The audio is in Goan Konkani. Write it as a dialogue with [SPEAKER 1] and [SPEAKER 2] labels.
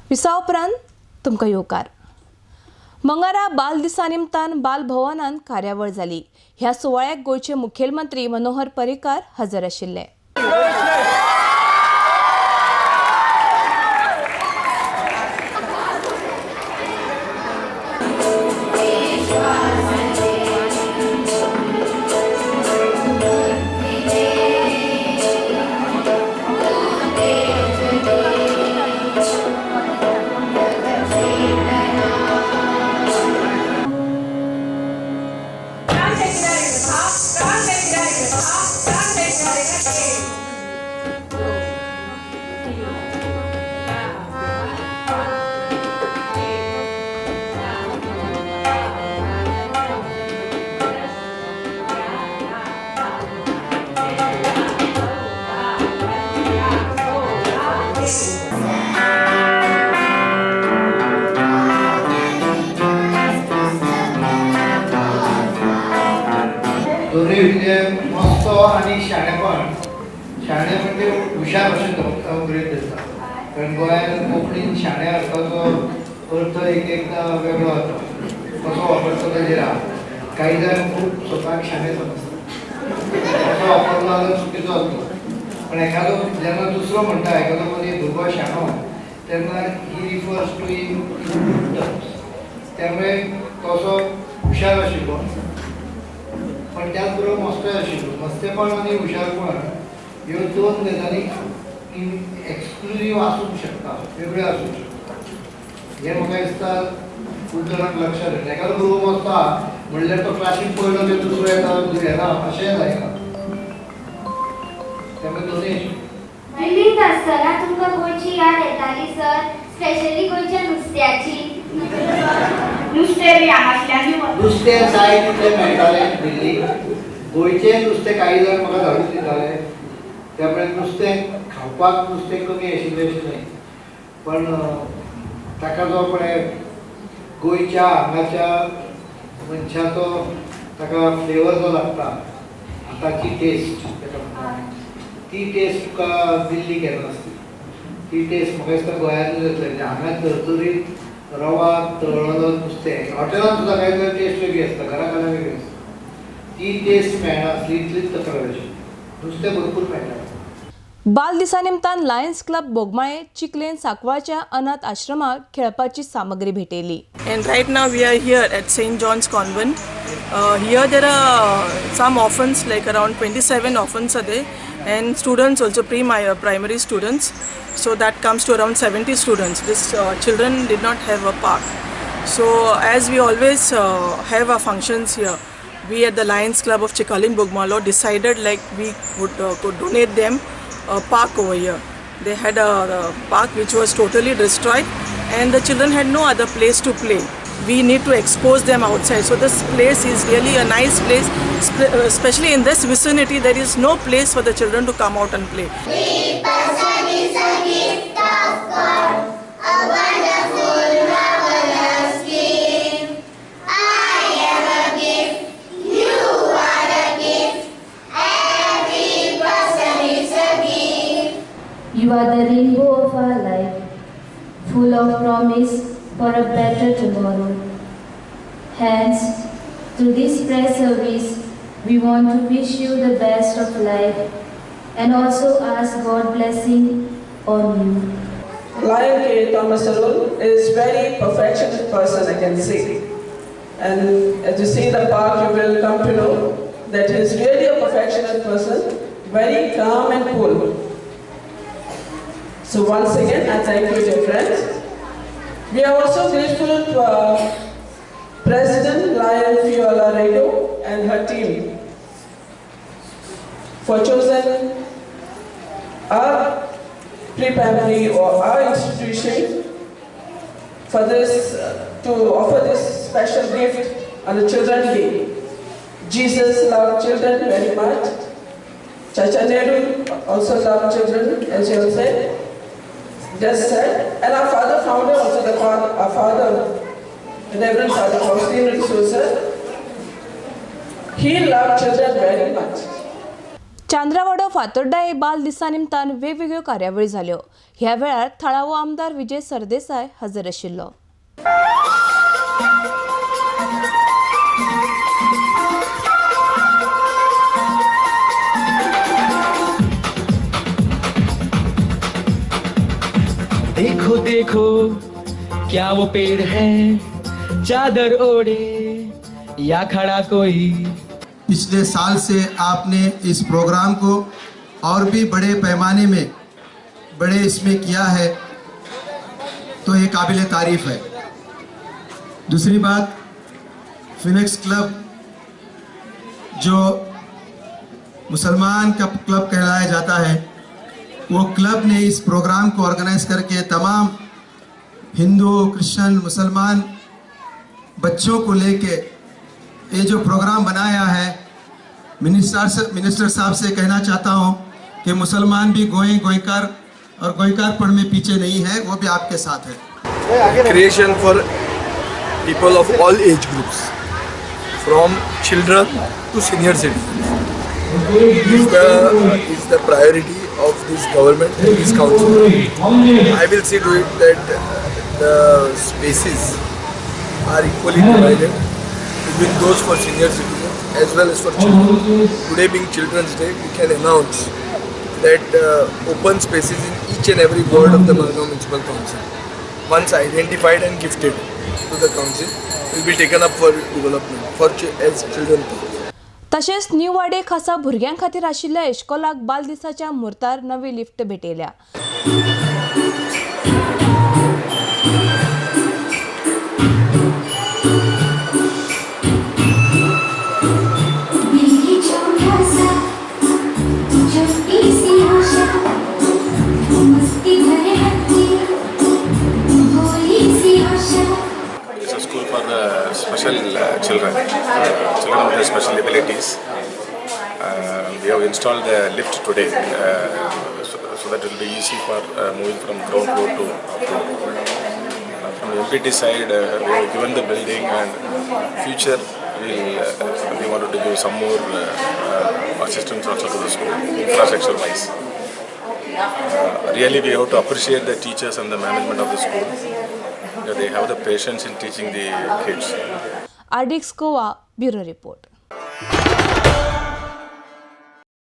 [SPEAKER 1] विसा उपरांत तुमकां येवकार. मंगळारा बाल दिसा निमतान बाल भवनान कार्यावळ जाली. ह्या सुवाळ्याक गोंयचे मुखेलमंत्री मनोहर पर्रीकार हजर आशिल्ले.
[SPEAKER 2] मस्तो आनी शाणेपण, शाणे म्हणजे हुशार अशें गृहीत धरता, कारण गोंयांत कोंकणीन शाणे अर्थाचो अर्थ एक एकदां वेगळो जाता, कसो वापरता ताजेर आहा. कांय जाण खूब स्वताक शाणे समजता, कसो वापरलो जाल्यार चुकीचो जातलो. पण एखादो जेन्ना दुसरो म्हणटा एखादो मदीं भुरगो शाणो, तेन्ना he refers to in good terms. त्यामुळे तसो हुशार आशिल्लो, पण त्याच बरोबर मस्तोय आशिल्लो. मस्तेपण आनी हुशारपण ह्यो दोन गजाली एक्सक्लुजीव आसूंक शकता, वेगळ्यो आसूंक शकता. हें म्हाका दिसता खूब जाणांक लक्षात येता. एखादो भुरगो मस्तो आहा म्हणल्यार तो क्लासीक पयलो ते दुसरो येता येना अशेंय जायना. त्यामुळे दोनूय.
[SPEAKER 3] दिल्लींत आसतना तुमकां गोंयची याद येताली सर, स्पेशली गोंयच्या नुस्त्याची.
[SPEAKER 4] नुस्तें बी हांगासल्यान
[SPEAKER 2] नुस्तें जाय तितलें मेळटालें दिल्लीक. गोंयचें नुस्तें कांय जाण म्हाका धाडून दिताले, त्यामुळे नुस्तें खावपाक नुस्तें कमी आशिल्लें अशें न्हय, पण ताका जो पळय गोंयच्या हांगाच्या मनशाचो ताका फ्लेवर जो लागता, हाताची टेस्ट ताका म्हणटा, ती टेस्ट तुका दिल्लीक येनासली. ती टेस्ट म्हाका दिसता गोंयांतूच येतली. म्हणजे हांगा तरतरीत रवा तळ्ळलो नुस्तें हॉटेलांत सुद्दां कांय जाल्यार टेस्ट वेगळी आसता, घरा खाल्यार वेगळी आसता. ती टेस्ट मेळनासली इतलीच तक्रार आशिल्ली. नुस्तें भरपूर मेळटा.
[SPEAKER 1] बाल दिसा निमतान लायन्स क्लब बोगमाळे चिखलेन सांकवाळच्या अनाथ आश्रमाक खेळपाची सामग्री भेटयली.
[SPEAKER 5] And right now we are here at St. John's Convent. Here there are some orphans, like around 27 orphans are there, and students also, primary students. So that comes to around 70 students. These children did not have a park. So as we always have our functions here, we at the Lions Club of Chicalim Bogmalo decided like we would could donate them a park over here. They had a park which was totally destroyed, and the children had no other place to play. We need to expose them outside. So this place is really a nice place, especially in this vicinity. There is no place for the children to come out and play.
[SPEAKER 3] Every person is a gift of God, a wonderful, marvelous gift. I am a gift, you are a gift, every person is a gift.
[SPEAKER 6] You are the rainbow of our life, full of promise for a better tomorrow. Hence, through this prayer service, we want to wish you the best of life and also ask God blessing on you.
[SPEAKER 7] Lion K. Thomas Arul is very perfectionist person, I can say. And as you see the park, you will come to know that he is really a perfectionist person, very calm and cool. So once again, I thank you, dear friends. We are also grateful to our President Lion Fiola Rego and her team for choosing our pre-primary or our institution for this, to offer this special gift on the Children's Day. Jesus loved children very much. Chacha Nehru also loved children, as you have said, just said. And our father founder also, our father, the Reverend Father Faustino D'Souza, he loved children very much.
[SPEAKER 1] चांद्रावाडो Fatorda बाल दिसा निमतान वेगवेगळ्यो कार्यावळी जाल्यो. ह्या वेळार थळावो आमदार विजय सरदेसाय हजर आशिल्लो.
[SPEAKER 8] देखो देखो क्या वो पेड़ है, चादर ओढ़े या खड़ा कोई.
[SPEAKER 9] पिछले साल से आपने इस प्रोग्राम को और भी बड़े पैमाने में बड़े इसमें किया है, तो ये काबिल तारीफ़ है. दूसरी बात, फिनिक्स क्लब जो मुसलमान का क्लब कहलाया जाता है, वो क्लब ने इस प्रोग्राम को ऑर्गेनाइज करके तमाम हिंदू, क्रिश्चियन, मुसलमान बच्चों को लेके ये जो प्रोग्राम बनाया है, मिनिस्टर साहब से कहना चाहता हूँ कि मुसलमान भी गोयकार और गोयकारपन में पीछे नहीं है, वो भी आपके साथ है.
[SPEAKER 10] Creation for people of all age groups, from children to senior citizens, is the priority of this government and this council. I will see to it that the spaces are equally divided between those for senior citizens as well as for children. Today being Children's Day, we can announce that open spaces in each and every ward of the Margao Municipal Council, once identified and gifted to the council, will be taken up for development for as children parks.
[SPEAKER 1] तशेंच न्यू वाडे खासा भुरग्यां खातीर आशिल्ल्या इश्कोलाक बाल दिसाच्या मुहूर्तार नवी lift भेटयल्या.
[SPEAKER 11] It's a school for the special children, children with special abilities. We have installed the lift today, so that it will be easy for moving from ground floor to up floor. From the MPT side, we have given the building, and future we wanted to give some more assistance also to the school, infrastructure wise. Really, we have to appreciate the teachers and the management of the school. They have the patience in teaching the kids.
[SPEAKER 1] RDX Goa, Bureau Report.